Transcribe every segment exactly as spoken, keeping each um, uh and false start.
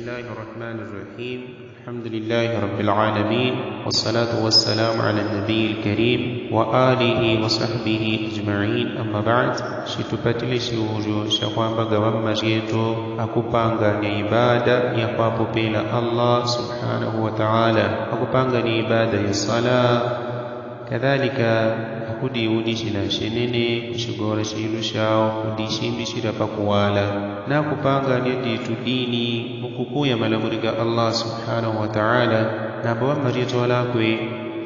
Bismillahi rahmani rahim. Alhamdulillahi rabbil alamin, wassalatu wassalamu ala nabiyi lkarim wa alihi wa sahbihi ajmain, amma bad. Situpatile siulyo syakwamba gaŵamma syetu akupanganya ibada yakwapopela allah subhanahu wataala, akupanganya ibada ya sala. Kadalika akudiudisyila syenene kusyigora syilu syao kudisyimbisyila pakuwala. Nakupanganya ditu dini mukukuya malamuli ga allah subhanahu wataala. Namba ŵammaryeto ŵalakwe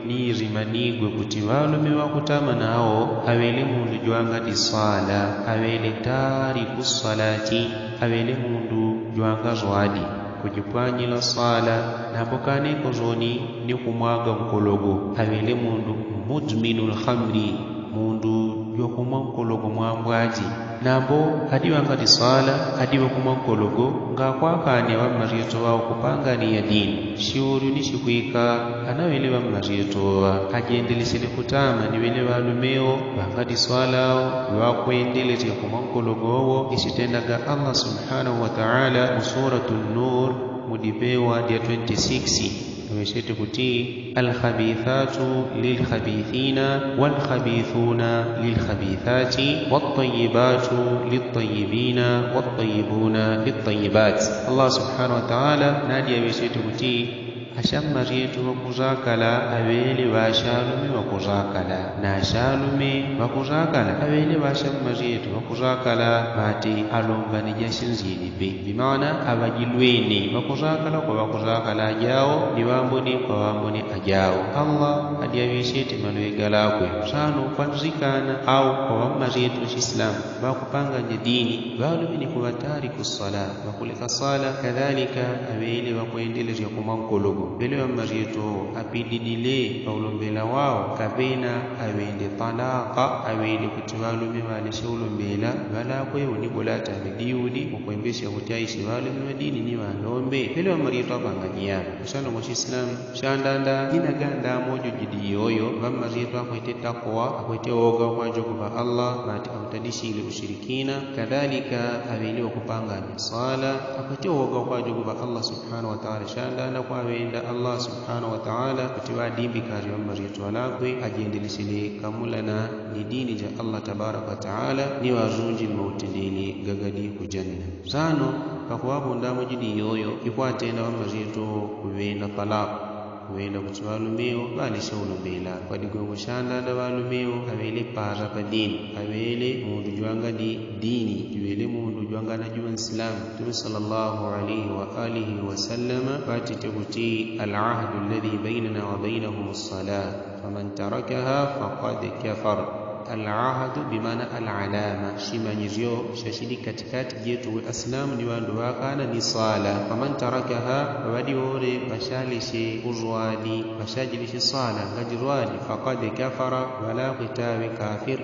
niirimanigwe kuti ŵalume ŵakutama nao aŵele mundu jwanga disala, aŵele tariku swalati, aŵele mundu jwanga zwadi. Kujipwanyila sala. Namba kaneko zoni ni kumwaga nkologo aŵele mundu mudminu lhamri, mundu jwakumwa nkologo mwambwaji. Nambo adiŵa ngati sala adiŵa kumwa nkologo ngakwakane ŵammaryeto ŵao kupangani ya dini. Syiulyu ni syikwika anaŵele ŵammaryeto ŵa ajendelesele kutama ni ŵele ŵalume wo ŵangati swala wo ŵakwendelesya kumwa nkologo wo. Isyitendaga allah subhanahu wataala mu suratu nur mu dipewa dya twenty six. Aŵesyete kuti alkhabithatu lilkhabithina walkhabithuna lilkhabithati wattayibatu littayibina wattayibuna littayibati. Allah subhanahu wataala nadi aŵesyete kuti asyammari yetu ŵakuzakala aŵele ŵasyalume ŵakuzakala na asyalume ŵakuzakala aŵele ŵasyammari yetu ŵakuzakala. Ŵati alombane jasinzini pe bimana aŵajilwene ŵakuzakala kwa ŵakuzakala ajao ni ŵambone kwa ŵambone ajao. Allah adyaŵisyete malwega lakwe. Sano kwanzikana au kwa ŵammari yetu ŵasislamu ŵakupanganya dini ŵalumini kuŵatari kuswala ŵakuleka swala kadalika aŵele ŵakwendelezya kumwa nkologo. Ŵele ŵammari yetu apidinile paulombela wao kapena aŵende talaka aŵele kuti ŵalume ŵalesye ulombela ŵalakwe uni bola atame diudi mukwembesya kuti aisye ŵalume ŵadini ni ŵalombe. Ŵele ŵammari yetu apanganya yano kusana mwasislamu shandanda ina ganda mojo jidi iyoyo ŵammari yetu akwete takowa akwete woga kwajogopa allah ŵati autadisile ushirikina. Kadalika aŵele ŵakupanganya swala akwete woga kwajogopa allah subhanahu wataala shandanda kwaŵenda allah subhanahu wataala kuti ŵadimbikari ŵammari yetu ŵalakwe ajendelesele kamulana ni dini ja allah tabaraka wataala ni ŵazunji ni mautendele gagadi kujanna. Sano pakuŵapundamo jidi iyoyo ikwatenda ŵammari yetu kuŵenda talaka kuŵenda kuti ŵalume wo ŵalesye ulombela kwa digongo shandanda ŵalume wo aŵele para pa dini aŵele mundu jwanga di dini jiŵele mundu jwanga najuŵa nsilamu. Mtume sala llahu alaihi waalihi wasallama ŵatite kuti alahdu alladhi bainana wa bainahum lsala faman tarakaha fakad kafar. Alahdu bimana alalama shimanyisyo shashili katikati jetu we asilamu ni ŵandu ŵakana ni swala faman tarakaha ŵaŵadi wole ŵashalesye uzwadi ŵashajilesye swala ngajirwadi fakad kafara ŵalakwetawe kafir.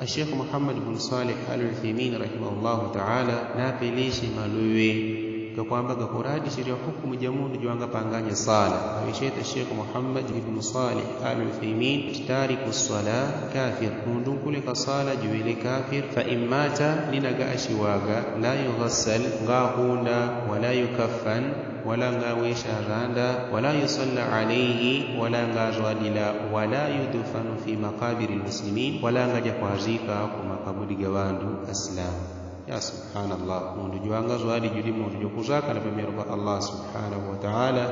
Ashekhu muhammad bun swalih al uthimini rahimahullahu taala napelesye maluŵe gakwamba gakuradisirya hukumu ja mundu jwangapanganya sala. Aŵesheta shekhu muhammad ibnu swalih al uthimini tariku swala kafir mundu nkuleka sala juŵele kafir. Fa in mata ninaga ashiwaga la yugasal ngahunda wala yukafan wala ngawesha randa wala yusalla alaihi wala ngazwadila wala yudufanu fi makabiri lmuslimin wala ngajakwazika ku makabuli ga ŵandu asilamu. Ya subhanallah mundu jwanga zwadi judi mundu jwakuzakala pamero pa allah subhanahu wataala.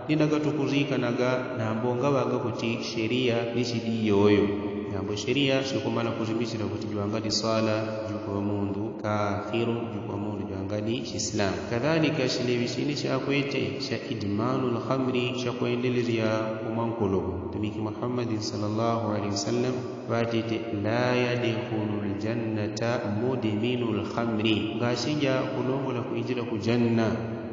Ninaga tukuzikanaga nambo ngaŵaga kuti sheriya ni shidi iyoyo. Nambo sheriya shikumana kuzimisila kuti jwanga di swala jukuŵa mundu kafiru jukuŵa mundu jwanga di shisilamu. Kadalika shileŵi shini shakwete sha idmanu lhamri shakwendelezya kumwa nkologo mtumiki muhammadin sala llahu alaihi wasallam ŵatite la yadkhulu ljannata mudminu lhamri. Ngasija kulongola kwinjila kujanna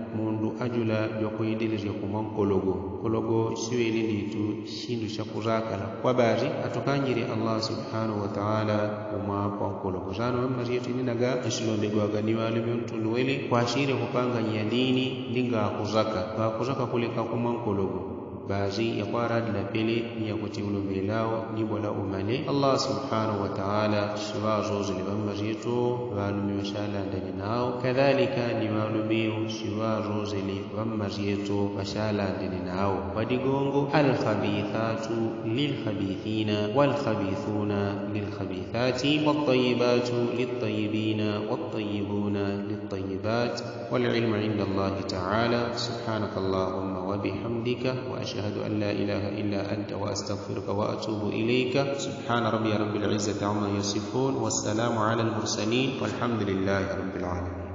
mundu ajula jwakwendelezya kumwa nkologo. Nkologo shiŵele nditu shindu shakuzakala kwa ŵari atukanjile allah subhanahu wataala kumwa kwa nkologo. Sano ŵammari yetu ininaga nsilombegwaga ni ŵalume ŵantundu wele kwashile kupanganya dini ndi ngakuzaka ngakuzaka kuleka kumwa nkologo. Bazi yakwaradila pele ni yakuti ulombelao ni bola umale allah subhanahu wataala siŵazozele ŵammaryeto ŵalume ŵashalandane nao kadalika ni ŵalumeo siŵazozele ŵammaryeto ŵashalandane nao. Wadigongo alkhabithatu lilkhabithina walkhabithuna lilkhabithati waltayibatu waltayibuna liltayibati. Walilmu inda allah taala. Subhanaka allahumma wabihamdika waashhadu an la ilaha illa anta waastagfiruka waatubu ilaika. Subhana rabbiya rabbil izzati amma yasifun wassalamu ala almursalin walhamdu lillahi rabbil alamin.